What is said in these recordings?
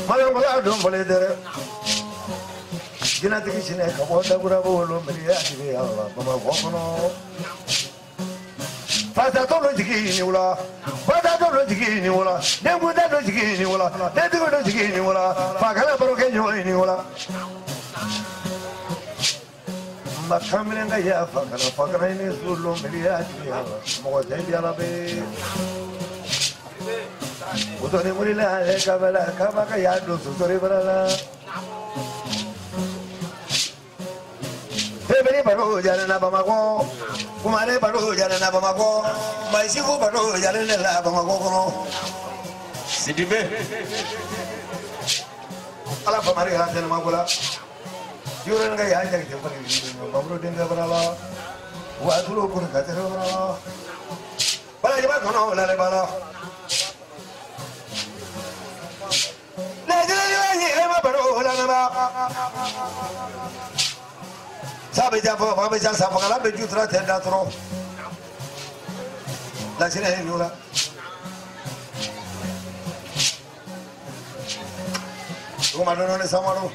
Malangala don fɔlen tɛ dɛ. Jinɛtigi sinɛ ka bɔ Dagura bolo meliya tigi ala Bamakɔ kɔnɔ. Fasatɔ dɔ jigin ni wula, batatɔ dɔ jigin ni wula, denkunta dɔ jigin ni wula, dentigi dɔ jigin ni wula, fakala baro kɛ ɲɔgɔn ni wula. Ma kamalen ka yafa kana fakana ni sulu meliya tigi ala mɔgɔ tɛ yala bɛ. Mutoni wulila ale kabala kaba ka ya don sosori bara la. Bébé baro jara na Bamakɔ, Kumare baro jara na Bamakɔ, Maisiku baro jara ne la Bamakɔ kɔnɔ. Sidibe. Ala famari ka tɛnɛ ma kola. Yɔrɔ ka ya jagi tɛ fali baburo denkɛ bara la. Wa tulo kuru ka tɛnɛ bara la. Balajiba kɔnɔ lale bara. Sabe ja fɔ fa bɛ ja sa fagala bɛ jutura tɛ da tɔrɔ lasinɛ ye ɲɔ la duguma dɔɔni ni samaro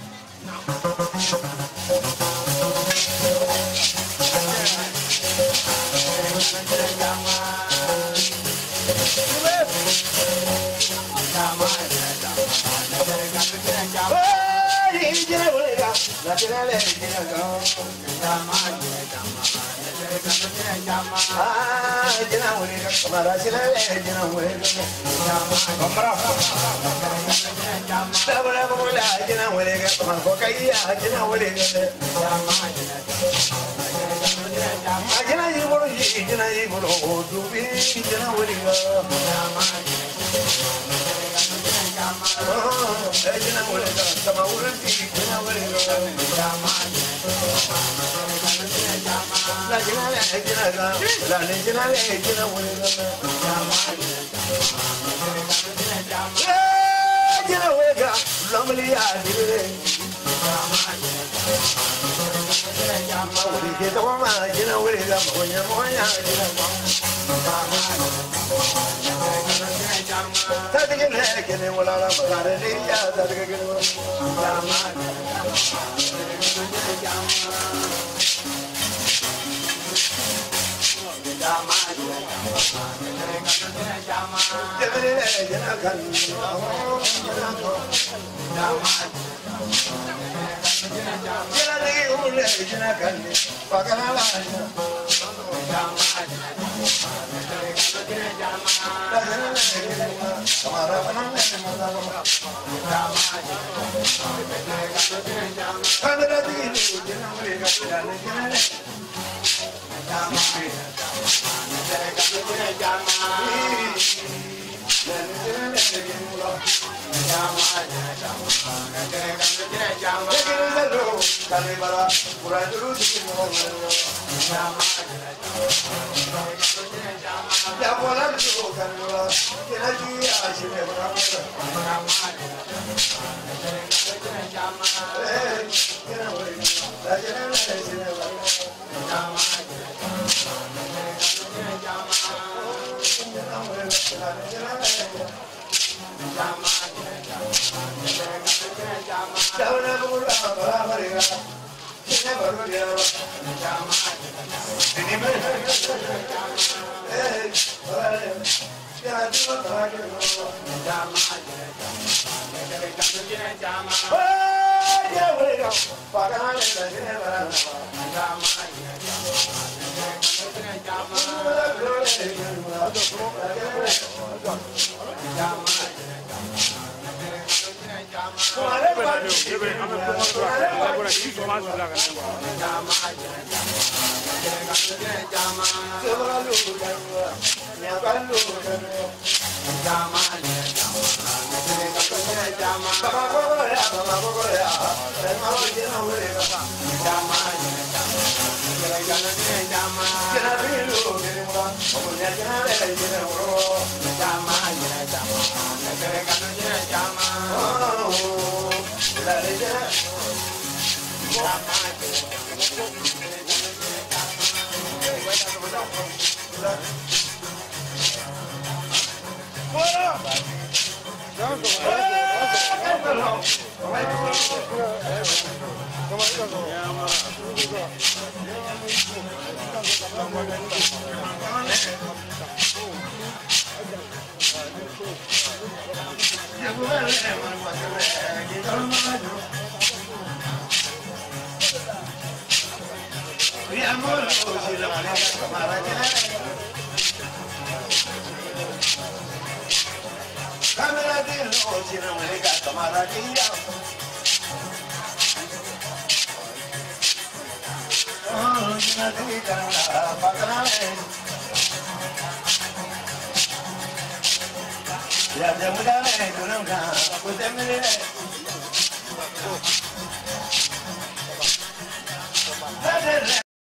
Yeah.